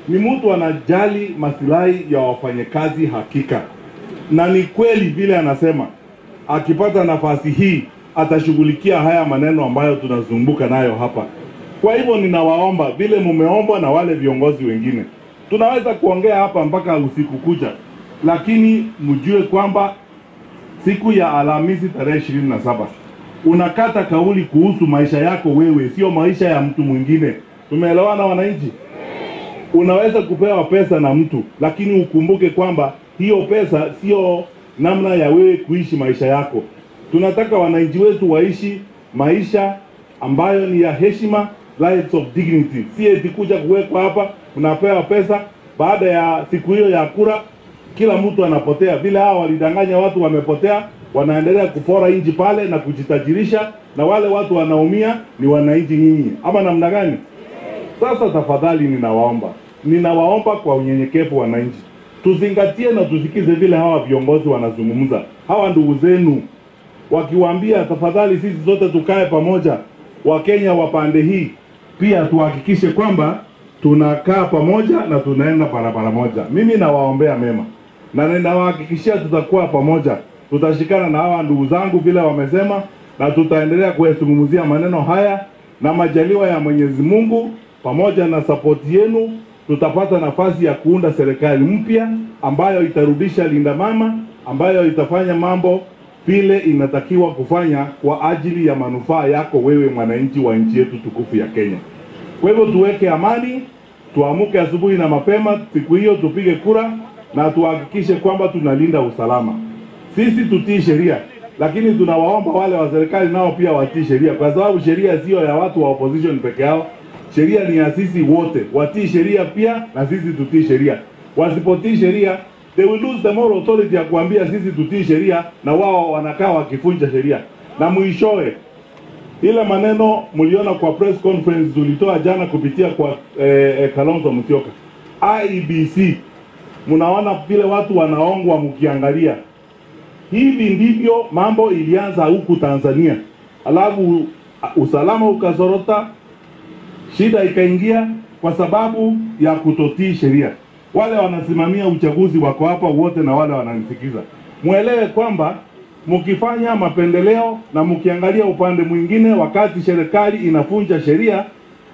S9: Ni mtu anajali masilahi ya wafanyakazi hakika. Na ni kweli vile anasema akipata nafasi hii atashughulikia haya maneno ambayo tunazumbuka nayo hapa. Kwa hivyo ninawaomba vile mumeomba na wale viongozi wengine. Tunaweza kuongea hapa mpaka usiku kucha, lakini mjue kwamba siku ya Alhamisi tarehe 27 unakata kauli kuhusu maisha yako wewe, sio maisha ya mtu mwingine. Tumeelewana wananchi? Unaweza kupewa pesa na mtu, lakini ukumbuke kwamba hiyo pesa sio namna ya wewe kuishi maisha yako. Tunataka wananchi wetu waishi maisha ambayo ni ya heshima, lives of dignity. Si eti kuja kuwekwa hapa unapewa pesa, baada ya siku hiyo ya kura kila mtu anapotea. Vile hao walidanganya watu wamepotea, wanaendelea kupora nchi pale na kujitajirisha, na wale watu wanaumia ni wananchi nyinyi. Ama namna gani? Sasa tafadhali ninawaomba kwa unyenyekevu wananchi, tuzingatie na tusikize vile hawa viongozi wanazungumza. Hawa ndugu zenu wakiwaambia tafadhali sisi zote tukae pamoja, Wakenya wa pande hii pia tuhakikishe kwamba tunakaa pamoja na tunaenda barabara moja. Mimi nawaombea mema na ninawahakikishia tutakuwa pamoja, tutashikana na hawa ndugu zangu vile wamesema, na tutaendelea kuyazungumzia maneno haya, na majaliwa ya Mwenyezi Mungu pamoja na support yenu tutapata nafasi ya kuunda serikali mpya ambayo itarudisha Linda Mama, ambayo itafanya mambo vile inatakiwa kufanya kwa ajili ya manufaa yako wewe mwananchi wa nchi yetu tukufu ya Kenya. Kwa hivyo tuweke amani, tuamuke asubuhi na mapema siku hiyo, tupige kura na tuhakikishe kwamba tunalinda usalama. Sisi tutii sheria, lakini tunawaomba wale wa serikali nao pia watii sheria, kwa sababu sheria sio ya watu wa opposition peke yao. Sheria ni ya sisi wote. Watii sheria pia na sisi tutii sheria. Wasipotii sheria, they will lose the moral authority ya kuambia sisi tutii sheria, na wao wanakaa wakifunja sheria. Na mwishowe, ile maneno mliona kwa press conference tulitoa jana kupitia kwa Kalonzo Musyoka, IEBC, mnaona vile watu wanaongwa mkiangalia. Hivi ndivyo mambo ilianza huku Tanzania. Alafu usalama ukazorota, shida ikaingia kwa sababu ya kutotii sheria. Wale wanasimamia uchaguzi wako hapa wote na wale wananisikiza, muelewe kwamba mkifanya mapendeleo na mkiangalia upande mwingine wakati serikali inafunja sheria,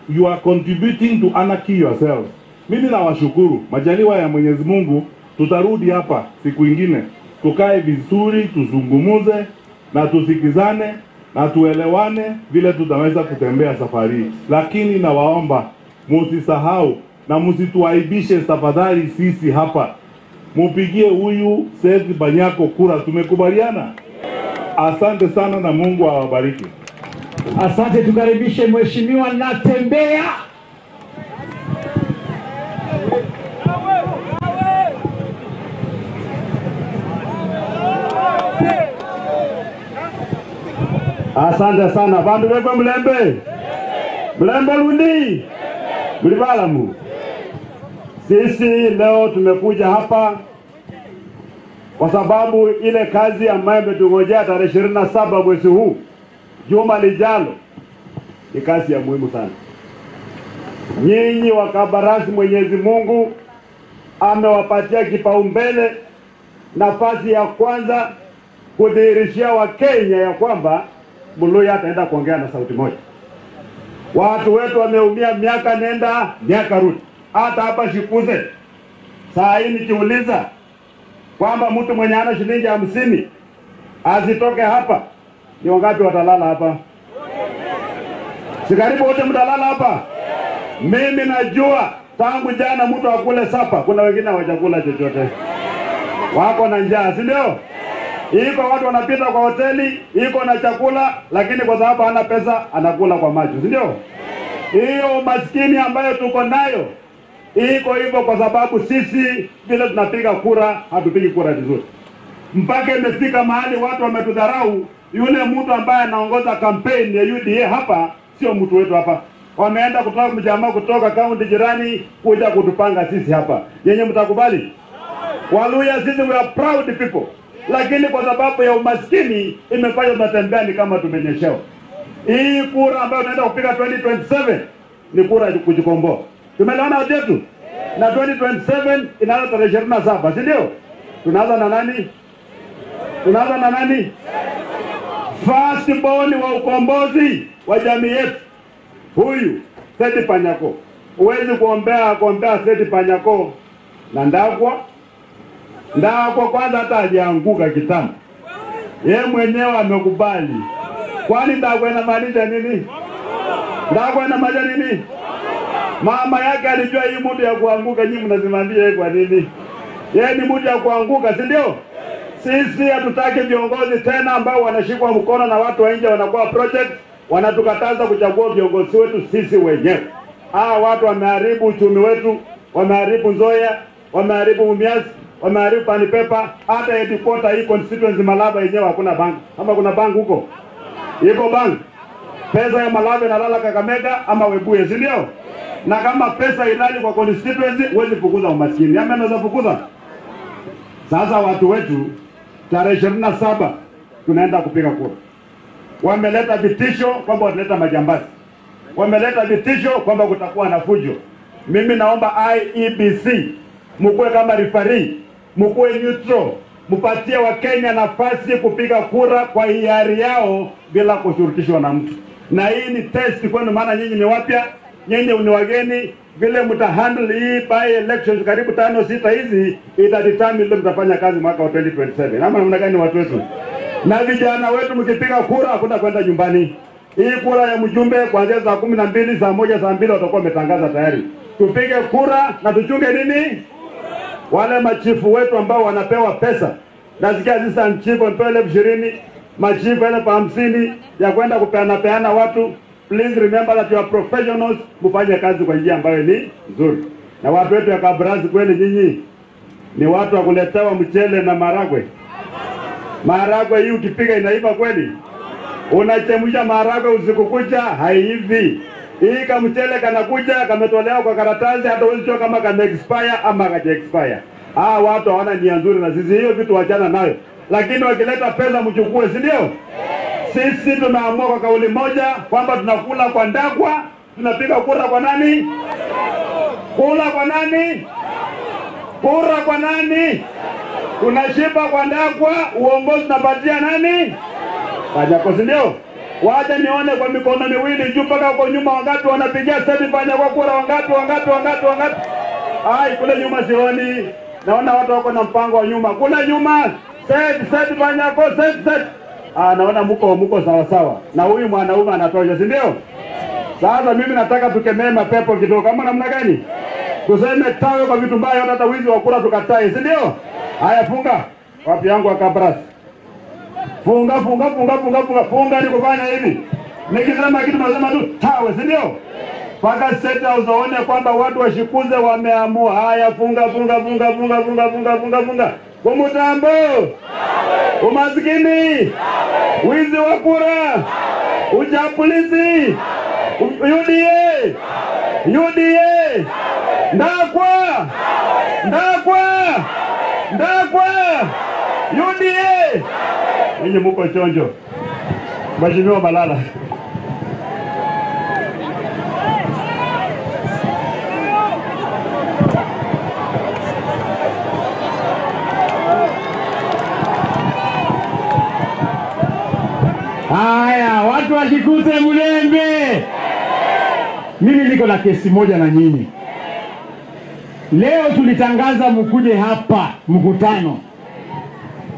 S9: You are contributing to anarchy yourselves. Mimi nawashukuru, majaliwa ya Mwenyezi Mungu, tutarudi hapa siku ingine, tukae vizuri, tuzungumuze na tusikizane na tuelewane vile tutaweza kutembea safari. Lakini nawaomba musisahau na musituaibishe tafadhali sisi hapa. Mupigie huyu Seth Panyako kura, tumekubaliana? Asante sana na Mungu awabariki.
S1: Asante, tukaribishe Mheshimiwa Natembea.
S6: Asante sana bandu bekwe Mulembe. Mulembe lundi. Mulibalamu. Sisi leo tumekuja hapa kwa sababu ile kazi ambayo imetungojea tarehe 27 mwezi huu, juma lijalo, ni kazi ya muhimu sana. Nyinyi wakabarasi, Mwenyezi Mungu amewapatia kipaumbele, nafasi ya kwanza kudhihirishia Wakenya ya kwamba Mluya ataenda kuongea na sauti moja. Watu wetu wameumia miaka nenda miaka rudi. Hata hapa Shikuze saa hii nikiuliza kwamba mtu mwenye ana shilingi 50 asitoke hapa, ni wangapi watalala hapa? Si karibu wote mtalala hapa? Mimi najua tangu jana mtu akule sapa, kuna wengine hawajakula chochote, wako na njaa, si ndio? Iko watu wanapita kwa hoteli, iko na chakula, lakini kwa sababu hana pesa anakula kwa macho, si ndio? Hiyo maskini ambayo tuko nayo iko hivyo kwa sababu sisi vile tunapiga kura hatupigi kura vizuri. Mpaka imefika mahali watu wametudharau. Yule mtu ambaye anaongoza campaign ya UDA hapa sio mtu wetu hapa. Wameenda kutoka mjamaa kutoka kaunti jirani kuja kutupanga sisi hapa. Yenye mtakubali? Waluya sisi we are proud people. Lakini kwa sababu ya umaskini imefanya tunatembea ni kama tumenyeshewa. Hii kura ambayo tunaenda kupiga 2027 ni kura ya kujikomboa. Tumelewana wetu? Na 2027 inaanza tarehe 27, si ndio? Tunaanza na nani? Tunaanza na nani? First born wa ukombozi wa jamii yetu. Huyu Seth Panyako. Huwezi kuombea Seth Panyako na Ndakwa. Ndakwa kwanza hata hajaanguka kitambo. Yeye mwenyewe amekubali. Kwani Ndakwa inamaanisha nini? Ndakwa inamaanisha nini? Mama yake alijua hii mtu ya kuanguka, nyinyi mnasimamia yeye kwa nini? Yeye ni mtu ya kuanguka, si ndio? Sisi hatutaki viongozi tena ambao wanashikwa mkono na watu wa nje, wanakuwa project, wanatukataza kuchagua viongozi wetu sisi wenyewe. Hawa watu wameharibu uchumi wetu, wameharibu Nzoia, wameharibu Mumias, wameharibu Panipepa, hata headquarter hii constituency Malava yenyewe hakuna bank. Ama kuna bank huko? Iko bank. Pesa ya Malava inalala Kakamega ama Webuye, si ndio? Na kama pesa ilali kwa constituency huwezi fukuza umaskini. Ama unaweza fukuza? Sasa watu wetu tarehe 27 tunaenda kupiga kura. Wameleta vitisho kwamba wataleta majambazi. Wameleta vitisho kwamba kutakuwa na fujo. Mimi naomba IEBC mkuwe kama referee, mkuwe neutral, mpatie Wakenya nafasi kupiga kura kwa hiari yao bila kushurutishwa na mtu. Na hii ni test kwenu, maana nyinyi ni wapya, nyinyi ni wageni. Vile mtahandle hii by elections karibu 5 6 hizi itadetermine vile mtafanya kazi mwaka wa 2027. Ama namna gani watu wetu? Na vijana wetu mkipiga kura hakuna kwenda nyumbani. Hii kura ya mjumbe kuanzia saa 12, saa 1, saa 2 watakuwa wametangaza tayari. Tupige kura na tuchunge nini? Wale machifu wetu ambao wanapewa pesa. Nasikia assistant chief amepewa 20,000, machifu 50,000 ya kwenda kupeana watu. Please remember that you are professionals, mfanye kazi kwa njia ambayo ni nzuri. Na watu wetu ya Kabrasi kweli nyinyi ni watu wa kuletewa mchele na maragwe. Maragwe hii ukipiga inaiva kweli? Unachemsha maragwe usiku kucha haivi. Hii kama mchele kanakuja kametolewa kwa karatasi, hata huwezi jua kama kame expire ama kaja expire. Ah, watu hawana nia nzuri na sisi, hiyo vitu wachana nayo. Lakini wakileta pesa mchukue, si ndio? Sisi tumeamua kwa kauli moja kwamba tunakula kwa Ndakwa, tunapiga kura kwa nani? Kura kwa nani? Kura kwa nani? Tunashiba kwa Ndakwa, uongozi tunapatia nani? Panyako, si ndio?
S10: Wacha nione kwa mikono miwili juu mpaka huko nyuma, wangapi wanapigia Seth Panyako kura? Wangapi, wangapi, wangapi, wangapi? Ai, kule nyuma sioni. Naona watu wako na mpango wa nyuma. Kule nyuma, Seth, Seth Panyako, Seth, Seth. Ah, naona mko sawa sawa. Na huyu mwanaume anatosha, si ndio? Sasa mimi nataka tukemee mapepo kidogo. Kama namna gani? Tuseme tawe kwa vitu mbaya, hata wizi wa kura tukatae, si ndio? Haya, funga. Wapi yangu akabras. Funga, funga, funga, funga, funga, funga ni kufanya hivi. Nikisema kitu nasema tu tawe, si ndio? Paka State House waone kwamba watu washikuze wameamua. Haya, funga, funga, funga, funga, funga, funga, funga, funga. Kwa mtambo. Umaskini. Wizi wa kura. Ujapolisi. UDA. UDA. Ndakwa. Ndakwa. Ndakwa. UDA. Ninyi muko chonjo. Mheshimiwa Malala.
S1: Haya, watu washikuse Mulembe. Mimi niko na kesi moja na nyinyi. Leo tulitangaza mkuje hapa mkutano.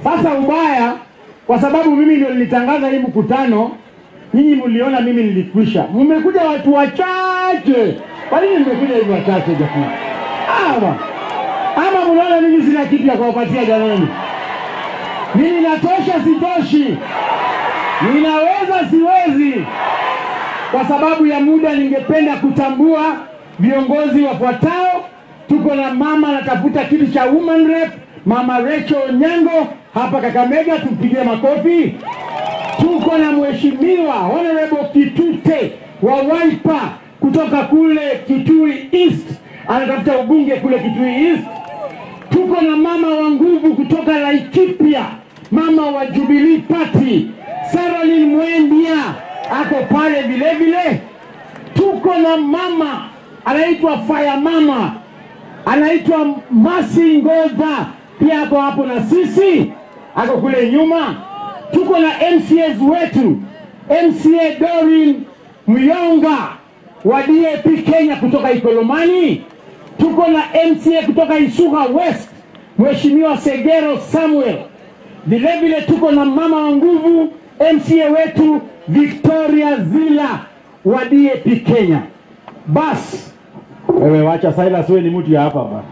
S1: Sasa ubaya, kwa sababu mimi ndio nilitangaza hii mkutano, nyinyi mliona mimi nilikwisha. Mmekuja watu wachache. Kwa nini mmekuja hivi wachache jamani? Ama mliona mimi sina kitu ya kuwapatia jamani? Mimi natosha, sitoshi? Ninaweza, siwezi? Kwa sababu ya muda ningependa kutambua viongozi wafuatao. Tuko na mama anatafuta kiti cha woman rep, Mama Rachel Onyango hapa Kakamega, tumpigie makofi. Tuko na mheshimiwa Honorable Kitute wa Wiper kutoka kule Kitui East, anatafuta ubunge kule Kitui East. Tuko na mama wa nguvu kutoka Laikipia, mama wa Jubilee Party, Saralin Mwendia ako pale vile vile. Tuko na mama anaitwa Fire Mama, anaitwa Masi Ngoza, pia ako hapo na sisi, ako kule nyuma. Tuko na MCAs wetu, MCA Dorin Myonga wa DAP Kenya kutoka Ikolomani. Tuko na MCA kutoka Isuka West, Mheshimiwa Segero Samuel. Vile vile tuko na mama wa nguvu, MCA wetu Victoria Zila wa DAP Kenya. Bas, wewe wacha Silas, wewe ni mtu ya hapa bana.